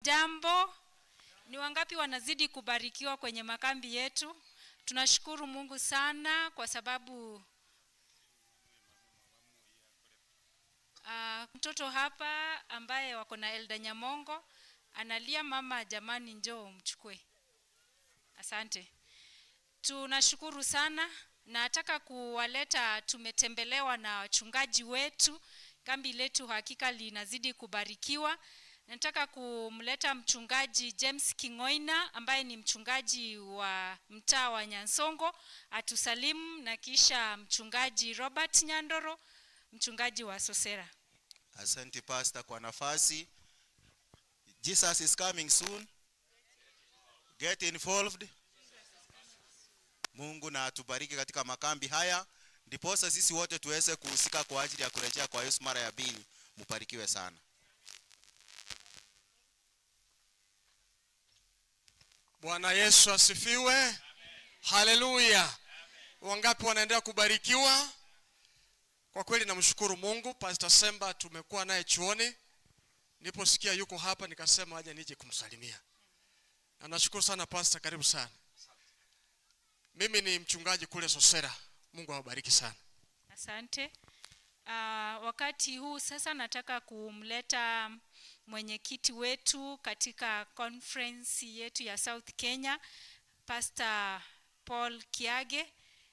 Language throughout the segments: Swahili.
Hamjambo? Ni wangapi wanazidi kubarikiwa kwenye makambi yetu? Tunashukuru Mungu sana kwa sababu mtoto hapa ambaye wako na Elda Nyamongo analia, mama jamani, njoo mchukue. Asante. Tunashukuru sana. Nataka kuwaleta, tumetembelewa na wachungaji wetu. Kambi letu hakika linazidi kubarikiwa. Nataka kumleta mchungaji James Kingoina ambaye ni mchungaji wa mtaa wa Nyansongo atusalimu, na kisha mchungaji Robert Nyandoro, mchungaji wa Sosera. Asante Pastor kwa nafasi. Jesus is coming soon. Get involved. Mungu na atubariki katika makambi haya, ndiposa sisi wote tuweze kuhusika kwa ajili ya kurejea kwa Yesu mara ya pili. Mubarikiwe sana. Bwana Yesu asifiwe. Haleluya. Wangapi wanaendelea kubarikiwa? Kwa kweli namshukuru Mungu. Pastor Semba tumekuwa naye chuoni. Niliposikia yuko hapa nikasema aje nije kumsalimia. Na nashukuru sana Pastor, karibu sana. Mimi ni mchungaji kule Sosera. Mungu awabariki sana. Asante. Wakati huu sasa nataka kumleta mwenyekiti wetu katika conference yetu ya South Kenya, Pastor Paul Kiage,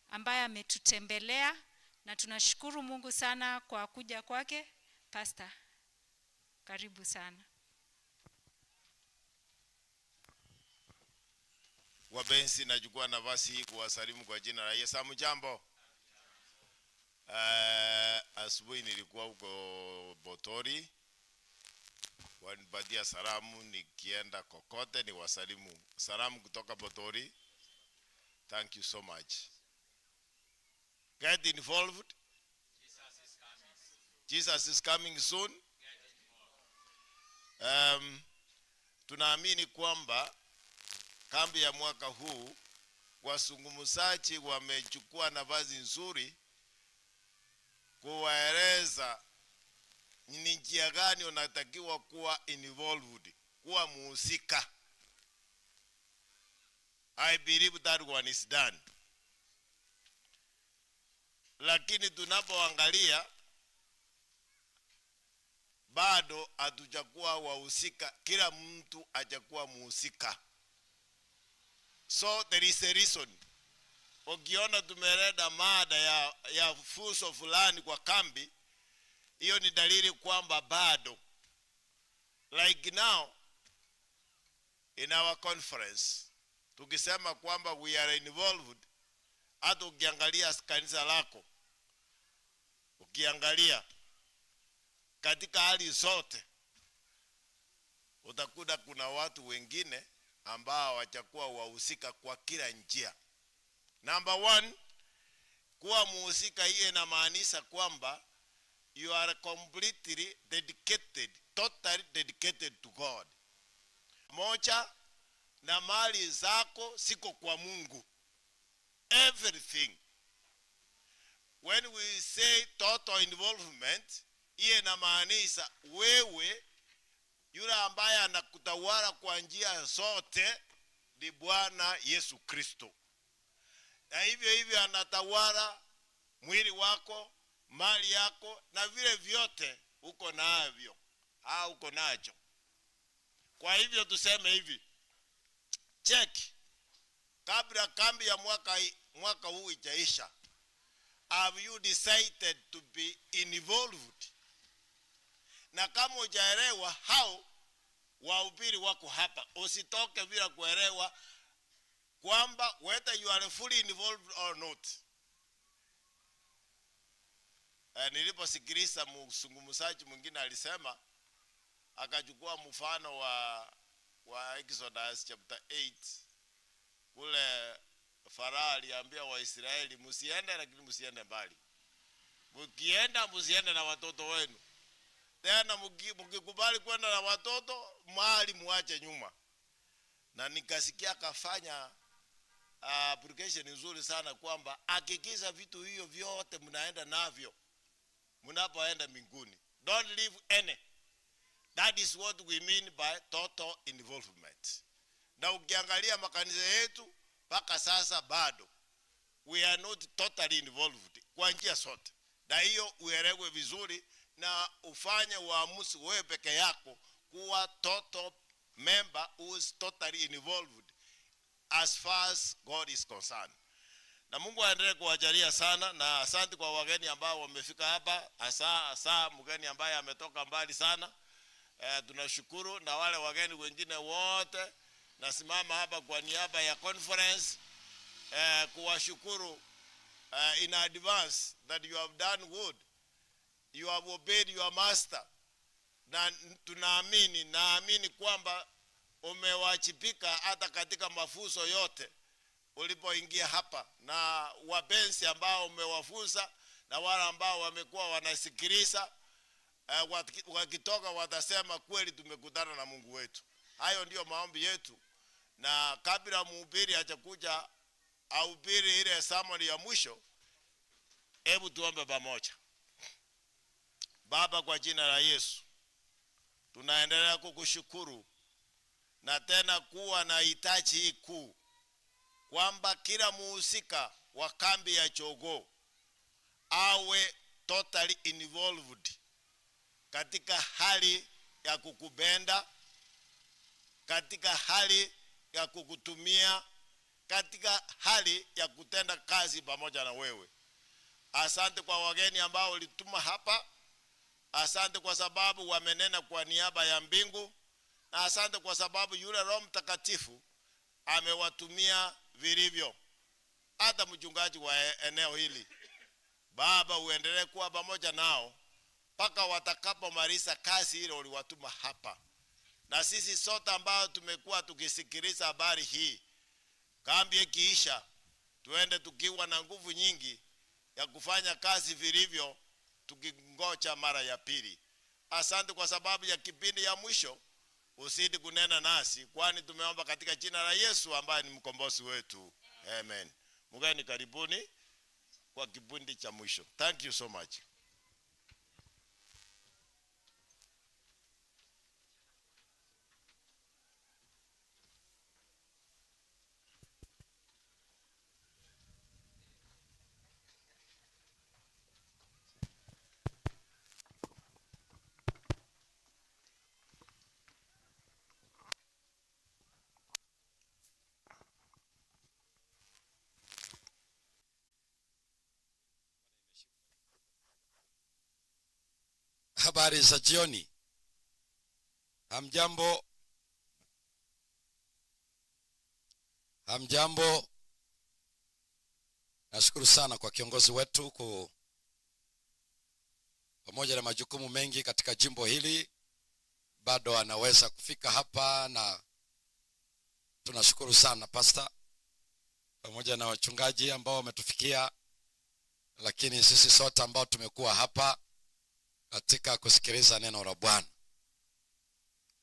ambaye ametutembelea na tunashukuru Mungu sana kwa kuja kwake. Pastor, karibu sana. Wapenzi, nachukua nafasi hii kuwasalimu kwa jina la Yesu. Hamjambo? Asubuhi nilikuwa huko Botori, wanipatia salamu. Nikienda kokote ni wasalimu. Salamu kutoka Botori. Thank you so much. Get involved. Jesus is coming soon. Tunaamini kwamba kambi ya mwaka huu wazungumzaji wamechukua nafasi nzuri kuwaeleza ni njia gani unatakiwa kuwa involved, kuwa muhusika. I believe that one is done. Lakini tunapoangalia bado hatujakuwa wahusika, kila mtu hajakuwa muhusika. So there is a reason. Ukiona tumeleta mada ya funzo fulani kwa kambi, hiyo ni dalili kwamba bado. Like now in our conference, tukisema kwamba we are involved, hata ukiangalia kanisa lako, ukiangalia katika hali zote, utakuta kuna watu wengine ambao hawajakuwa wahusika kwa kila njia. Number one, kuwa muhusika hiyo inamaanisha kwamba you are completely dedicated, totally dedicated to God. Moja, na mali zako siko kwa Mungu. Everything. When we say total involvement, hiyo inamaanisha wewe yule ambaye anakutawala kwa njia zote ni Bwana Yesu Kristo. Na hivyo hivyo anatawala mwili wako, mali yako na vile vyote uko navyo au uko nacho. Kwa hivyo tuseme hivi, check kabla kambi ya mwaka huu ijaisha, have you decided to be involved? Na kama hujaelewa, hao wahubiri wako hapa, usitoke bila kuelewa kwamba whether you are fully involved or not. Niliposikiliza mzungumzaji mwingine alisema, akachukua mfano wa Exodus chapter 8, kule Farao aliambia Waisraeli, msiende lakini msiende mbali, mkienda msiende na watoto wenu. Tena mkikubali kwenda na watoto, mali muache nyuma. Na nikasikia akafanya application nzuri sana kwamba hakikisha vitu hiyo vyote mnaenda navyo mnapoenda mbinguni. Don't leave any. That is what we mean by total involvement. Na ukiangalia makanisa yetu mpaka sasa bado we are not totally involved kwa njia zote, na hiyo uelewe vizuri na ufanye uamuzi wewe peke yako kuwa total member who is totally involved as far as God is concerned. Na Mungu aendelee kuwajalia sana, na asante kwa wageni ambao wamefika hapa, hasa hasa mgeni ambaye ametoka mbali sana. Tunashukuru na wale wageni wengine wote. Nasimama hapa kwa niaba ya conference kuwashukuru in advance that you have done good, you have obeyed your master, na tunaamini, naamini kwamba umewajibika hata katika mafunzo yote ulipoingia hapa, na wapenzi ambao umewafunza na wale ambao wamekuwa wanasikiliza wakitoka watasema kweli tumekutana na Mungu wetu. Hayo ndiyo maombi yetu, na kabla mhubiri hajakuja ahubiri ile sermon ya mwisho, hebu tuombe pamoja. Baba, kwa jina la Yesu tunaendelea kukushukuru na tena kuwa na hitaji hii kuu kwamba kila muhusika wa kambi ya Jogoo awe totally involved katika hali ya kukupenda, katika hali ya kukutumia, katika hali ya kutenda kazi pamoja na wewe. Asante kwa wageni ambao ulituma hapa. Asante kwa sababu wamenena kwa niaba ya mbingu, na asante kwa sababu yule Roho Mtakatifu amewatumia vilivyo, hata mchungaji wa eneo hili. Baba, uendelee kuwa pamoja nao mpaka watakapomaliza kazi ile uliwatuma hapa. Na sisi sote ambao tumekuwa tukisikiliza habari hii, kambi ikiisha, tuende tukiwa na nguvu nyingi ya kufanya kazi vilivyo, tukingoja mara ya pili. Asante kwa sababu ya kipindi ya mwisho, usidi kunena nasi, kwani tumeomba katika jina la Yesu ambaye ni mkombozi wetu. Amen. Mgeni, karibuni kwa kipindi cha mwisho. Thank you so much. Habari za jioni. Hamjambo? Hamjambo? Nashukuru sana kwa kiongozi wetu pamoja na majukumu mengi katika jimbo hili bado anaweza kufika hapa, na tunashukuru sana pastor pamoja na wachungaji ambao wametufikia, lakini sisi sote ambao tumekuwa hapa katika kusikiliza neno la Bwana.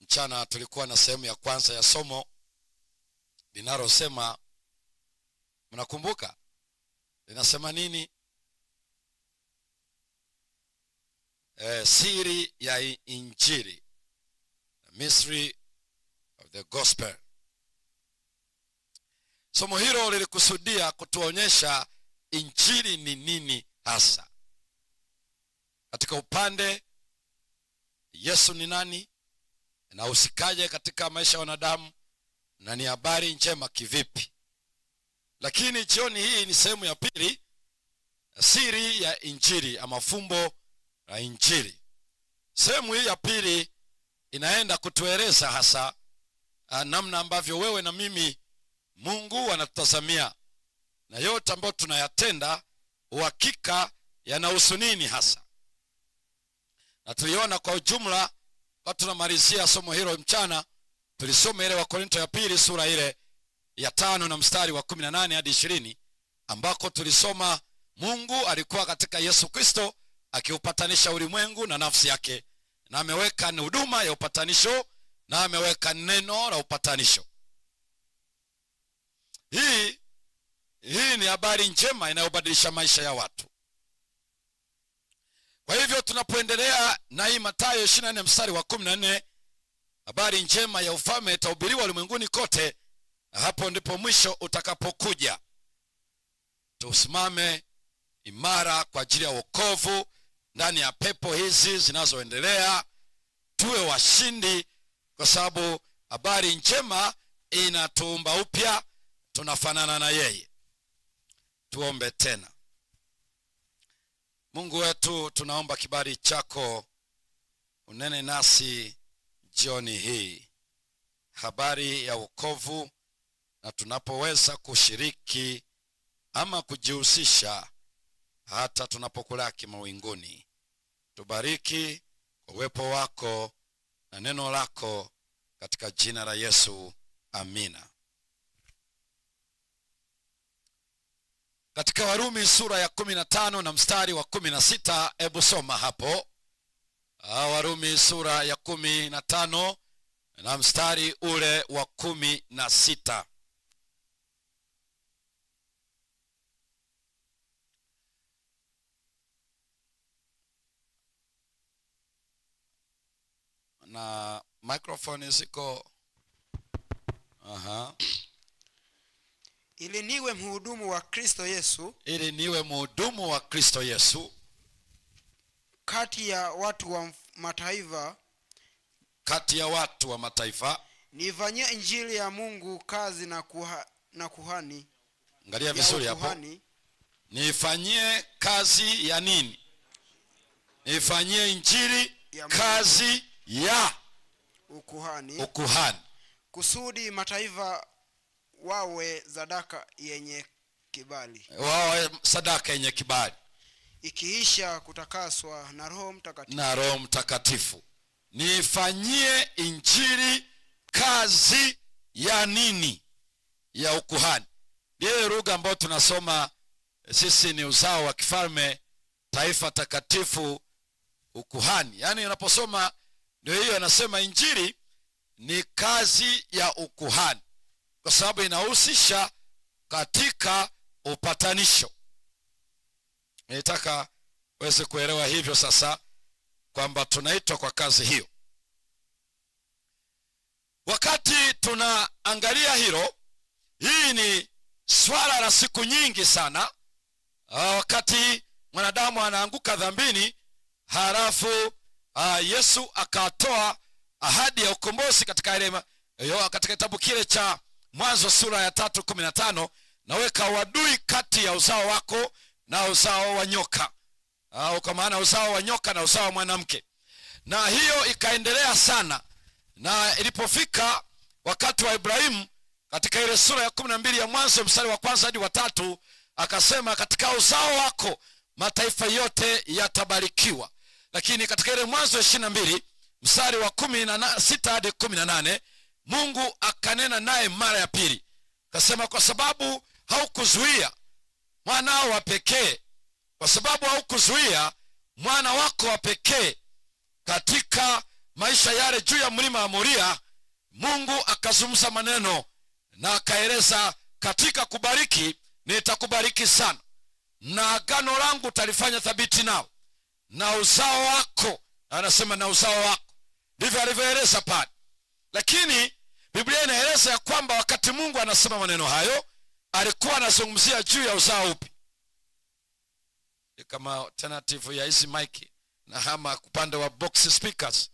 Mchana tulikuwa na sehemu ya kwanza ya somo linalosema, mnakumbuka linasema nini? Siri ya Injili, the mystery of the gospel. Somo hilo lilikusudia kutuonyesha Injili ni nini hasa. Katika upande Yesu ni nani, na usikaje katika maisha ya wanadamu, na ni habari njema kivipi. Lakini jioni hii ni sehemu ya pili, siri ya Injili ama fumbo la Injili. Sehemu hii ya pili inaenda kutueleza hasa namna ambavyo wewe na mimi Mungu anatutazamia, na yote ambayo tunayatenda uhakika yanahusu nini hasa. Na tuliona kwa ujumla, wakati tunamalizia somo hilo mchana, tulisoma ile Wakorintho ya pili sura ile ya 5 na mstari wa 18 hadi 20, ambako tulisoma Mungu alikuwa katika Yesu Kristo akiupatanisha ulimwengu na nafsi yake, na ameweka huduma ya upatanisho, na ameweka neno la upatanisho. Hii ni habari njema inayobadilisha maisha ya watu. Kwa hivyo tunapoendelea na hii Mathayo 24 mstari wa 14, habari njema ya ufalme itahubiriwa ulimwenguni kote, na hapo ndipo mwisho utakapokuja. Tusimame imara kwa ajili ya wokovu ndani ya pepo hizi zinazoendelea. Tuwe washindi, kwa sababu habari njema inatuumba upya, tunafanana na yeye. Tuombe tena. Mungu wetu, tunaomba kibali chako unene nasi jioni hii, habari ya wokovu, na tunapoweza kushiriki ama kujihusisha hata tunapokulaki mawinguni. Tubariki kwa uwepo wako na neno lako, katika jina la Yesu, amina. Katika Warumi sura ya 15 na mstari wa 16, hebu soma hapo. Warumi sura ya 15 na mstari ule wa 16. Na microphone ziko. Aha. Ili niwe mhudumu wa Kristo Yesu, Ili niwe mhudumu wa Kristo Yesu kati ya watu wa mataifa, kati ya watu wa mataifa, nifanyie injili ya Mungu kazi na kuhani. Angalia vizuri hapo. Nifanyie kazi ya nini? Nifanyie injili ya Mungu, kazi ya ukuhani, ukuhani, kusudi mataifa wawe sadaka yenye kibali, wawe sadaka yenye kibali, ikiisha kutakaswa na Roho Mtakatifu. Na Roho Mtakatifu. Nifanyie injili kazi ya nini? Ya ukuhani. Ndiyo lugha ambayo tunasoma sisi, ni uzao wa kifalme, taifa takatifu, ukuhani. Yaani unaposoma ndio hiyo, anasema injili ni kazi ya ukuhani, kwa sababu inahusisha katika upatanisho. Nilitaka uweze kuelewa hivyo sasa, kwamba tunaitwa kwa kazi hiyo. Wakati tunaangalia hilo, hii ni swala la siku nyingi sana. Wakati mwanadamu anaanguka dhambini, halafu Yesu akatoa ahadi ya ukombozi katika ile, katika kitabu kile cha Mwanzo sura ya 3:15, naweka uadui kati ya uzao wako na uzao wa nyoka, kwa maana uzao wa nyoka na uzao wa mwanamke. Na hiyo ikaendelea sana, na ilipofika wakati wa Ibrahimu katika ile sura ya 12 ya Mwanzo mstari wa 1 hadi wa 3, akasema katika uzao wako mataifa yote yatabarikiwa. Lakini katika ile Mwanzo 22 mstari wa 16 hadi 18, Mungu akanena naye mara ya pili, akasema kwa sababu haukuzuia mwanao wa pekee, kwa sababu haukuzuia mwana wako wa pekee katika maisha yale juu ya mlima wa Moria, Mungu akazungumza maneno na akaeleza, katika kubariki nitakubariki sana, na agano langu talifanya thabiti nao, na uzao wako, anasema na uzao wako. Ndivyo alivyoeleza pale. Lakini Biblia inaeleza ya kwamba wakati Mungu anasema maneno hayo, alikuwa anazungumzia juu ya uzao upi? Kama alternative ya hizi mic na hama upande wa box speakers.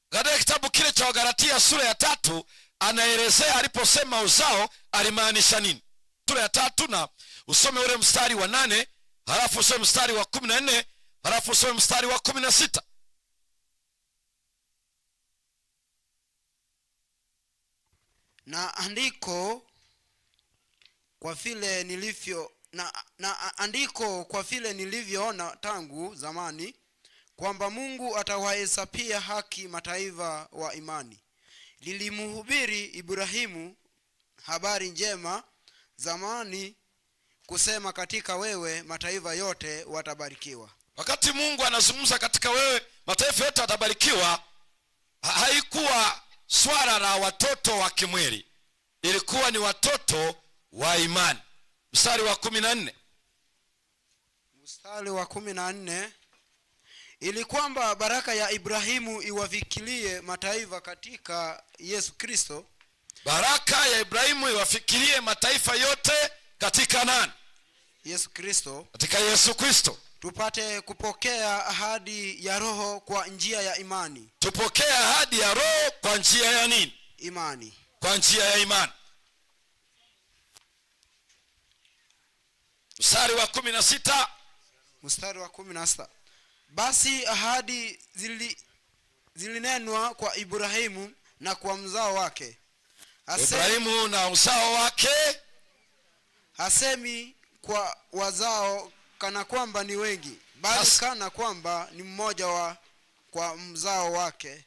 Katika kitabu kile cha Wagalatia sura ya 3 anaelezea aliposema uzao alimaanisha nini. Sura ya 3 na usome ule mstari wa 8, halafu usome mstari wa 14, halafu usome mstari wa 16. Na andiko kwa vile nilivyo na andiko kwa vile nilivyoona tangu zamani kwamba Mungu atawahesabia haki mataifa wa imani, lilimhubiri Ibrahimu habari njema zamani, kusema katika wewe mataifa yote watabarikiwa. Wakati Mungu anazungumza katika wewe mataifa yote watabarikiwa, haikuwa swala la watoto wa kimwili, ilikuwa ni watoto wa imani. Mstari wa 14. Mstari wa 14, ili kwamba baraka ya Ibrahimu iwafikirie mataifa katika Yesu Kristo. Baraka ya Ibrahimu iwafikirie mataifa yote katika nani? Yesu Kristo. Katika Yesu Kristo. Tupate kupokea ahadi ya Roho kwa njia ya imani. Tupokee ahadi ya Roho kwa njia ya nini? Imani. Kwa njia ya imani. Mstari wa 16. Mstari wa 16, basi ahadi zilinenwa kwa Ibrahimu na kwa mzao wake. Ibrahimu na uzao wake. Hasemi kwa wazao kana kwamba ni wengi, bali kana kwamba ni mmoja wa kwa mzao wake,